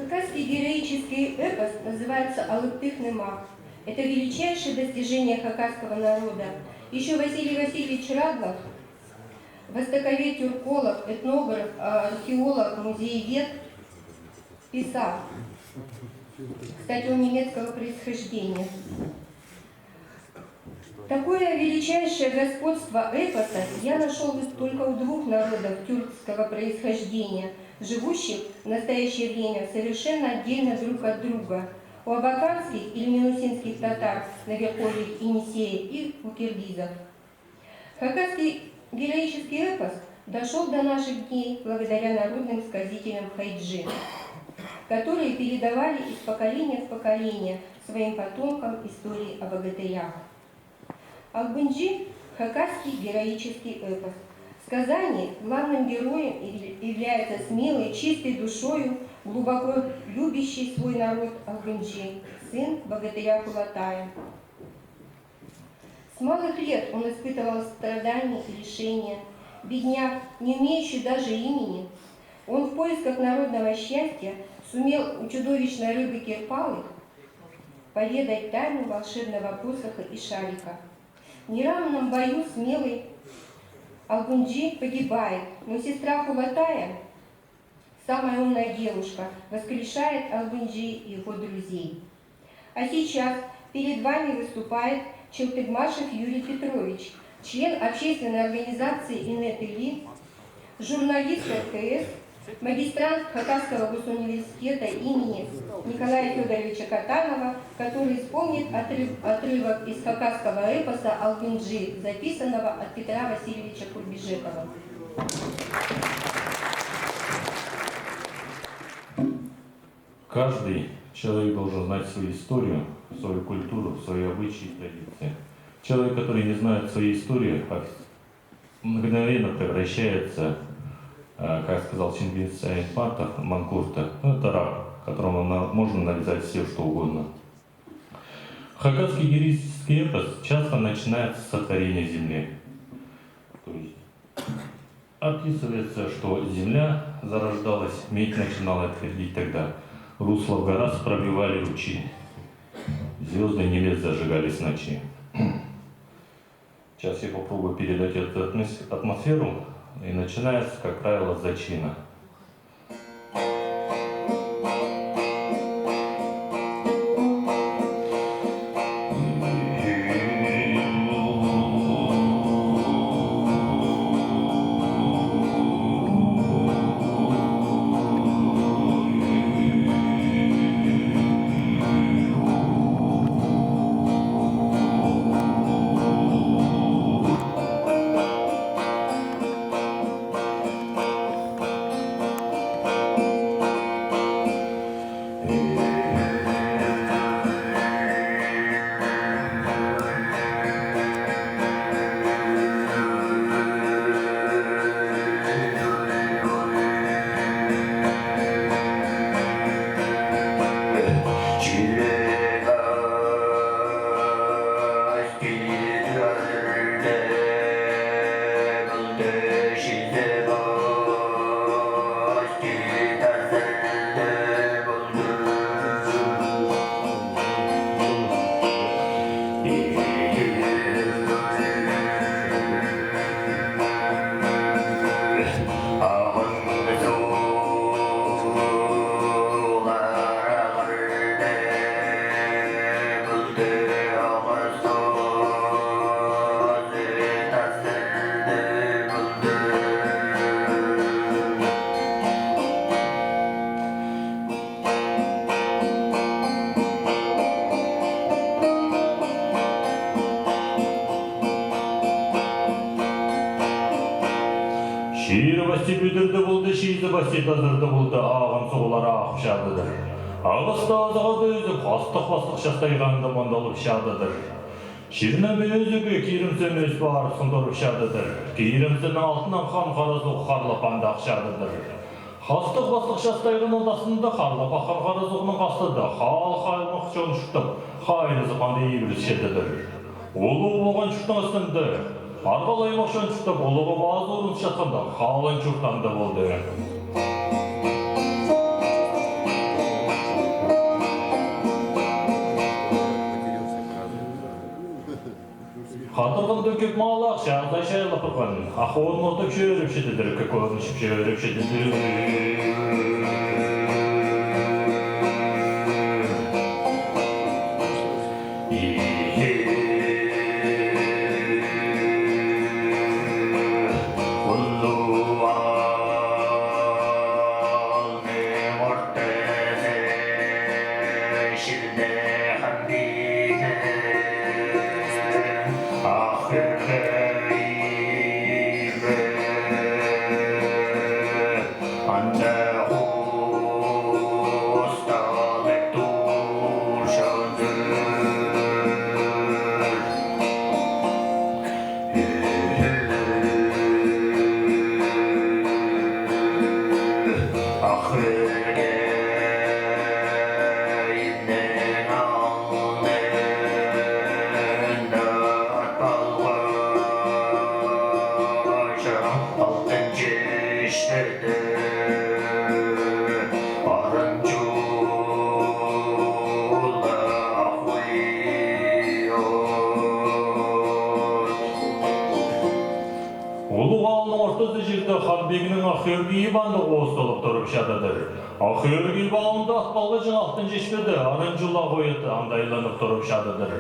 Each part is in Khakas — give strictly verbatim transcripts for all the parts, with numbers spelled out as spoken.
Хакасский героический эпос называется «Алыптығ нымах». Это величайшее достижение хакасского народа. Ещё Василий Васильевич Радлов, востоковед, тюрколог, этнограф, археолог, музеевед, писал. Кстати, он немецкого происхождения. Такое величайшее господство эпоса я нашёл только у двух народов тюркского происхождения, живущих в настоящее время совершенно отдельно друг от друга, у абаканских или минусинских татар на верховьях Енисея и у киргизов. Хакасский героический эпос дошёл до наших дней благодаря народным сказителям хайджи, которые передавали из поколения в поколение своим потомкам истории о богатырях. Албынҷы — хакасский героический эпос. В сказании главным героем яв-, является смелый, чистый душою, глубоко любящий свой народ Албынҷы, сын богатыря Хулатая. С малых лет он испытывал страдания и лишения. Бедняк, не имеющий даже имени, он в поисках народного счастья сумел у чудовищной рыбы Кирпалы поведать тайну волшебного посоха и шарика. В неравном бою смелый Албынҷы погибает, но сестра Хулатая, самая умная девушка, воскрешает Албынҷы и его друзей. А сейчас перед вами выступает Челтыгмашев Юрий Петрович, член общественной организации «Инет Или», журналист эр тэ эс, магистрант Хакасского госуниверситета имени Николая Фёдоровича Катанова, который исполнит отрыв-, отрывок из хакасского эпоса «Албынҷы», записанного от Петра Васильевича Курбижекова. Каждый человек должен знать свою историю, свою культуру, свои обычаи и традиции. Человек, который не знает своей истории, а мгновенно превращается, э, как сказал Чингис Айтматов, манкуртта. Ну, это раб, которому на-, можно навязать всё, что угодно. Хакасский героический эпос часто начинается с сотворения земли. То есть описывается, что земля зарождалась, медь начинала твердеть тогда, русла в горах пробивали лучи, звёзды небес зажигались в ночи. Сейчас я попробую передать эту атмос-, атмосферу, и начинается, как правило, с зачина. Чирі пасти пӱдірде полды, чиизі пасти тазырда полды, ағын суғлар ағып чадыдыр. Ағас та азығада ӧзіп, хастығ-пастығ частайғанда мандалып чадыдыр. Чирнің пӧзігі кирімзін ӧс парып сындырып чадыдыр. Кирімзін алтынаң хан харазуғ харлап андағ чадыдыр. Хастығ-пастығ частайғаның тастында харлап аххан харазуғның хастыда хал-хаймах чон чуртап, хайрызып анда ибіріс чадыдыр. Улуғ полған чуртның астында арғал-аймах чон чуртап, улуғ пазы орын чатханда, халын чурт анда полды. Кӧп малах чазай чайлап парған, ах оон муртап чӧріпчедір, кӧк оон ічіп чӧріпчедір. Улуғ аалның ортазы чирде Ханбигнің ах ӧргейі андағ оосталып турып чададыр. Ах ӧргей паанда ат палғаҷаң Алтын Чешпеде Аран чул ах ой аты анда айланып турып чададыр.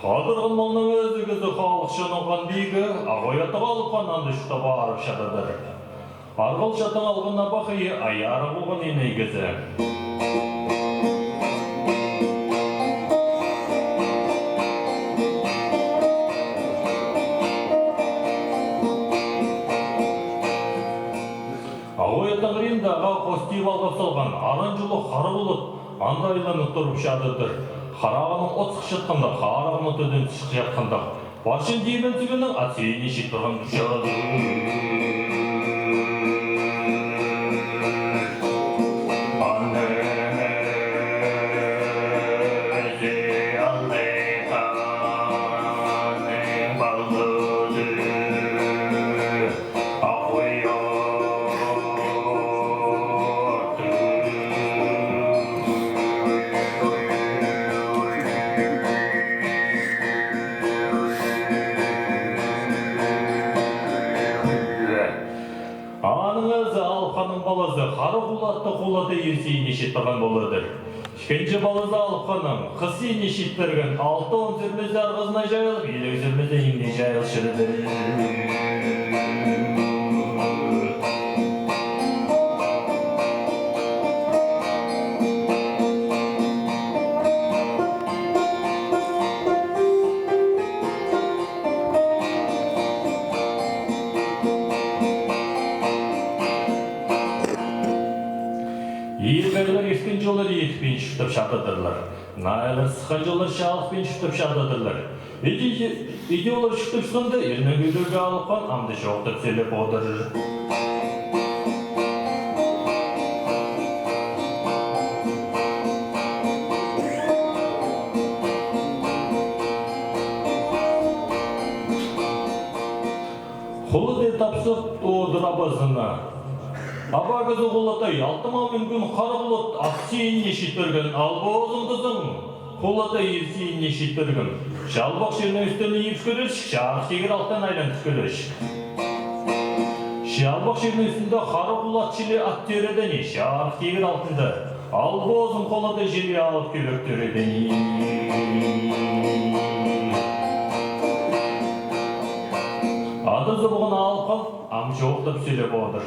Хадарған малның ээзі кізі халых чонның Ханбигі ах ой аттығ Алып Хан анда чуртап парып чададыр. Арғыл чатың алған абахайы, ай арығ полған иней кізі. Ах ой аттың хыринда ағаа хости палғап салған Аран чуллығ Хара Хулат анда айланып турып чададыр. Харағының от сыхчатханда, харағының тӧдін сыхчатханда, парчан тибен тігіннең ат сииніне чит парған. Аның ээзі Алып Ханның палазы Хара Хулатты Хулат Ир сииніне чит парған полар-дыр. Ікінҷі палазы Алып Ханның хыс сииніне чит парған, алтон сӱрмезі арғазына чайылып, иліг сӱрмезі иңне чайылчадыр. Ир-пелер ирткен чоллар иртпин чуртап чададырлар. Найыллар сыххан чоллар чалыхпин чуртап чададырлар. Иди, иди олар чуртапчатханда, ирнің кӧдіргі Алып Хан амды чоохтап сӧлеп одыр. Хулат Ир тапсап одыр абазына. Аба кізі Хулат ай, алтымаа мӱнген Хара Хулат ат сииніне чит парған, ал позың тізең Хулат ай Ир сииніне чит парған. Чалбах чирнің ӱстӱне ибіс кӧрерҷік, чарых тигір алтын айландыр кӧрерҷік. Чалбах чирнің ӱстӱнде Хара Хулат чіли ат тӧредең, чарых тигір алтында. Ал позың Хулат ай чіли алып кӧбек тӧредең. Адазы полған Алып Хан ам чоохтап сӧлеп одыр.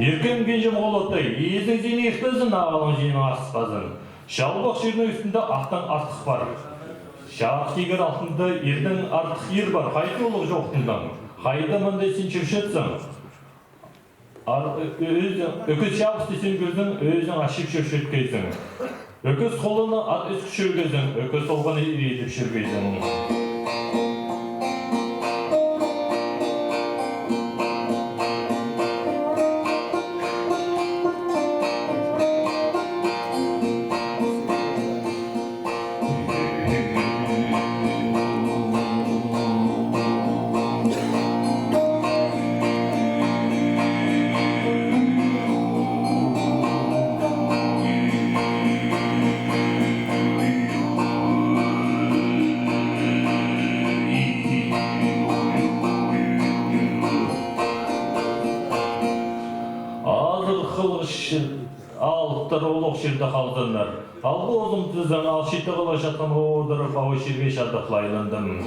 Иркем кенҷем Холатай, иезің сині иртезін, аалың синің асхазын. Чалбах чирнің ӱстӱнде аттаң артых пар. Чарых тигір алтында ирдең артых ир пар, хайди олох чоохтанзаң, хайда мында син чӧрчетсең. Ар-, ө-, ӧзің, ӧкіс чабысты син кӧрзең, ӧзің ачып чӧрчеткейзің. Ӧкіс холыны ат ӧскір чӧргезің, ӧкіс олғаны идіп чӧргейзің. Азыр хылғыш алыптар олох чирде халзыннар. Ал позым тізең ал читі хыла чатханға одырып, ау чирге чадап лайландым.